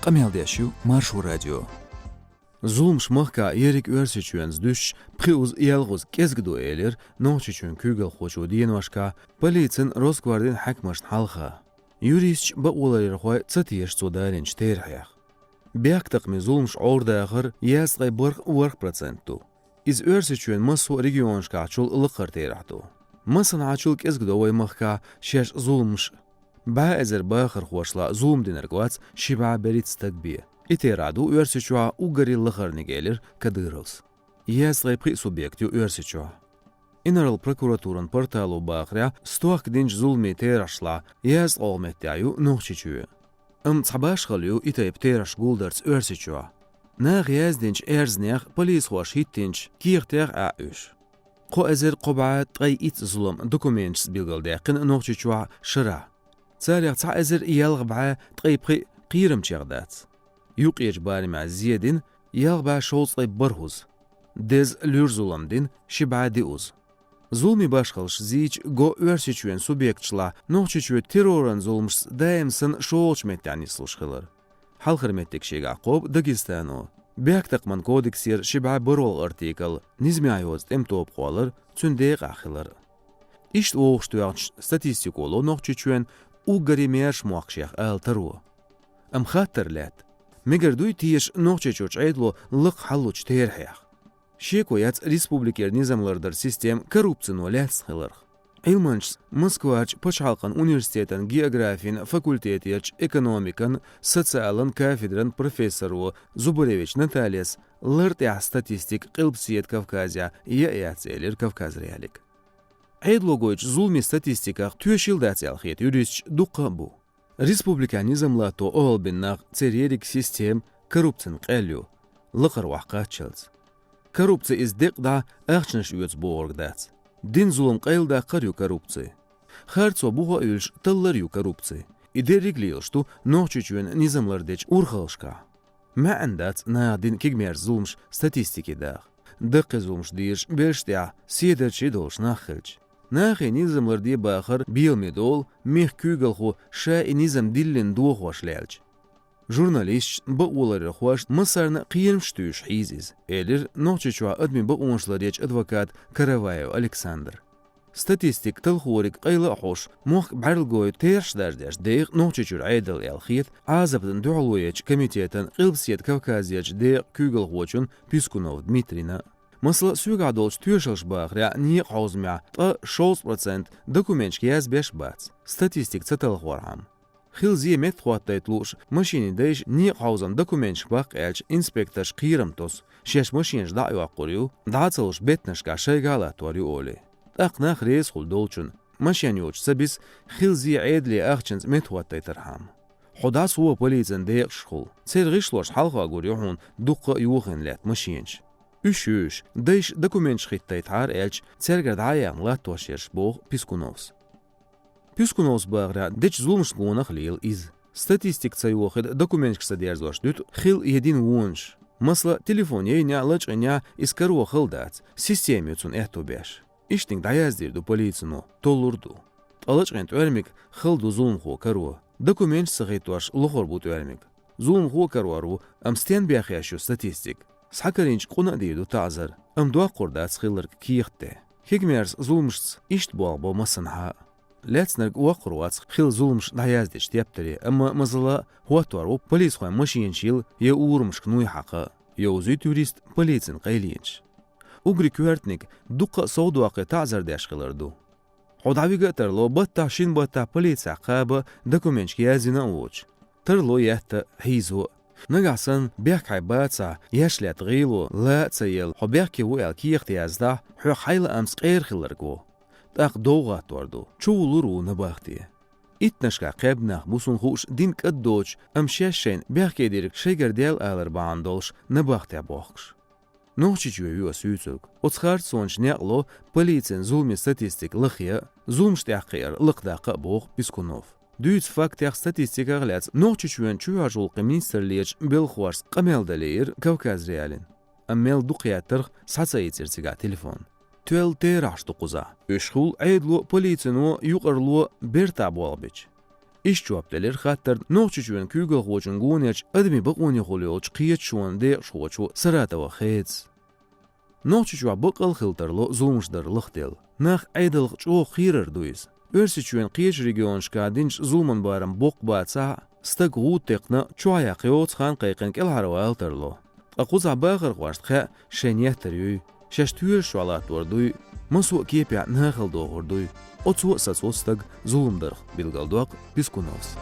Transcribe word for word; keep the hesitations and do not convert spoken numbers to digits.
Къамел деш ю Маршо радио. Зуламаш махкахь ерриг Оьрсийчоьнца дуьстича, пхиъазза, ялхазза кӀезиг ду, элира Нохчийчоьнан куьйгалхочо деношкахь полицин, Росгвардин хьаькамашна хьалха. Юристаш, бакъоларъярхой ца теша цо далийначу терахьех. Бехктакхаман зуламаш Ӏордахар язткъе бархӀ ворхӀ процент ду. Иза Оьрсийчоьнан массо а регионашкахьчул лакхара терахь ду. Массанхьачул кӀезиг до вай махкахь шаьш зуламаш. БӀе эзар бахархошлахь зулам динарг вац ши бӀе берхӀитта стаг бен. И терахь ду Оьрсийчохь уггаре лахарниг, элира Кадыровс. Язткъе пхиъ субъект ю Оьрсийчохь. Инарла прокуратуран портало бахарехь, стохка динчу зуламийн терахьашлахь язткъолгӀа меттехь ю Нохчийчоь. Амма цхьа башхалла ю и тайпа терахьаш гулдарца Оьрсийчохь. Наха яздинчу аьрзнех, полисхоша хӀиттинчу кехатех Ӏа уьш. Кхо эзар кхо бӀе ткъе итт зулам документашца билгалдаьккхина Нохчийчохь шарахь. Царех цхьа эзар ялх бӀе ткъе пхиъ кхерамчех дац. Юккъерчу барамехь зе дина ялх бӀе шовзткъе бархӀазза. Деза, луьра зулам дина ши бӀе диъазза. Зуламийн башхаллаш зийча го Оьрсийчоьнан субъекташлахь Нохчийчоь терроран зуламашца даим санна шолгӀачу меттехь нислуш хилар. Хьалхара меттиг шегахь кхобу Дагестано. Бехктакхаман кодексера ши бӀе бархӀалгӀа артикл, низамехь йоцу тӀеман тоба кхоллар, цуьнан декъахь хилар. Иштта вовшахтоьхначу статистико ло Нохчийчоьнан уггаре маьрша мохк шех ала таро. Амма хаттар лаьтта: мегар дуй теша Нохчийчуьрчу Ӏедало лакха хьаллучу терахьех? Шеко яц республикера низам лардаран система коррупцино лаьцна хиларх. Ӏилманчас Москварчу пачхьалкхан университетан географин факультетерчу экономикан, социалан кафедран профессоро Зубаревич Натальяс лар тӀехь статистика Къилбаседа Кавказехь яа яц, элира Кавказ.Реалиига. Ӏедало гойтучу зуламийн статистиках тоьшалла дац аьлла хета юристаш дуккха а бу. Республикехь низам латто охьалбина нах, церан ерриг система коррупцин къаьлла ю, лакхара охьакхаччалц. Коррупци иза декъа дӀа ахчанаш оьцу бохург дац. Дина зулам къайладаккхар ю коррупци. Харцо буха а юьллуш таллар ю коррупци. И дерриг а лелаш ду Нохчийчоьнан низам лардечу урхаллашкахь. МаьӀна дац наха дина кегамерза зуламаш статистике даха. Даккхий зуламаш дезаш, белшаш тӀехь седарчий долуш нах хилча. Нахе низам ларде бахар беламе долу мехкан куьйгалхо ша и низам диллина дохош лелча. Журналисташна, бакъоларъярхошна, массарна а кхерамаш туьйсуш хьийза иза, элира Нохчийчохь адамийн бакъонаш ларъечу адвоката Караваев Александра. Статистика талхориг къайла а хьош, мохк бӀаьрлагойу терахьаш даржадеш дайгӀа Нохчийчуьра Ӏедал аьлла хета Ӏазапна дуьхьало ечу комитетан Къилбаседа Кавказерчу декъан куьйгалхочун Пискунов Дмитрийна. Масала, соьгахь долчу тоьшаллаш бахарехь, некъан хьовзамехь ткъа шовзткъа процент документашка язбеш бац, статистика ца талхорхьама. Хилла зе меттахӀоттайта лууш машинийн дайша некъан хьовзам документашка баккха аьлча, инспекторш кхерам тосу, шаьш машинаш дӀа а йоккхур ю, дӀа а ца луш беттанашкахь шайгахь а латтор ю олий. ТӀаккха нах реза хуьлу долчунна, машен йоцуш ца бисса, хилла зе Ӏедалан ахчанца меттахӀоттайтархьама. Хьо дӀасаво полицин декъашхула, церан гӀишлош хьалха гур ю хьуна дуккха а йохийна лаьтта машинаш. Уьш юьйш, дайша документаш хӀиттайтахьара аьлча, цаьргара дӀа а яьхна латтош ерш, боху Пискуновс. Пискуновс бахарехь, дечу зуламашна гонах а лела иза. Статистика ца йохийта, документашка ца дерзош дуьту хилла я дина вонаш. Масала, телефон яйнехь а, лачкъийнехь а, иза каро хала дац, система ю цунна аьтто беш. Иштаниг дӀаяздийр ду полицино, толлур ду. Ткъа лачкъийна тӀоьрмиг хала ду зуламхо каро. Документаш ца хӀиттош лохур бу тӀоьрмиг. Зуламхо а карор ву, амма стенна бехъеш ю статистика? Схьакарийначу къуна а дийр ду таӀзар, амма доккхур дац хилларг кехат де. Кегамерза зуламашца иштта болх бо массанхьа а. Лаьцнарг воккхур вац хилла зуламаш дӀаяздечу тептаре, амма, масала, хӀоттор ву полисхойн машинаш йила я урамашка нуй хьакха, йовзуьйту юрист полицин къайленаш. Уггаре коьртаниг дуккха а совдоккхий таӀзар деш хилар ду. Хьо дӀавига а тарло, баттахь, шина баттахь полицехь кхаба, документашка яздина а воцуш. Тарло етта, хьийзо а. Нагахь санна, бехк хьайн бацахь, еш лаьтта гӀийло, ла а ца елла, хьо бехке ву аьлла кехат яздахь, хьоьх хьайн лаамца къера хилларг ву. ТӀаккха дов гӀаттор ду, чувуллур ву набахте. Иттанашкахь кхаьбна нах бу, суна хууш, дин кӀад доцуш, амма шаьш шайна бехке дерг шайгара даьлла алар бахьана долуш набахтехь бохкуш. Нохчийчоь ю ас юьйцург. Оцу харцонаш некъ ло полицин зуламийн статистика лахъян а, зуламаш тӀехь кхиар лакхадаккха а, боху Пискунов. Дуьйцу фактех, статистиках лаьцна Нохчийчоьнан чоьхьарчу гӀуллакхийн министраллечу белхахошца къамел дан лиира Кавказ.Реалиина. Амма мел дукха еттарх схьа ца ийцира цигахь телефон. Тоьлла терахьаш ду кхузахь. Уьш хуьлу Ӏедало а, полицино а юкъарло бертахь болх бича. Иштта жоп делира хаттарна Нохчийчоьнан куьйгалхочун гонахьарчу адамийн бакъонехула йолчу кхеташонан декъашхочо Саратова Хедас. Нохчийчохь баккъалла хила тарло зуламаш дар лахделла. Нах Ӏедалх чӀогӀа кхерар ду иза. Оьрсийчоьнан кхечу регионашкахь динчу зуламан барам боккха бацахь а, стаг гӀуда текхна, чохь яккха йоцу хан кхайкхина кӀелхьарвала тарло. Ткъа кхузахь бахархошна хаьа шайн еттар юй, шаьш тоьлаш чохь латтор дуй, массо а кепехь нахала дохур дуй. Оцо а сацо стаг зулам дарх, билгалдоккху Пискуновс.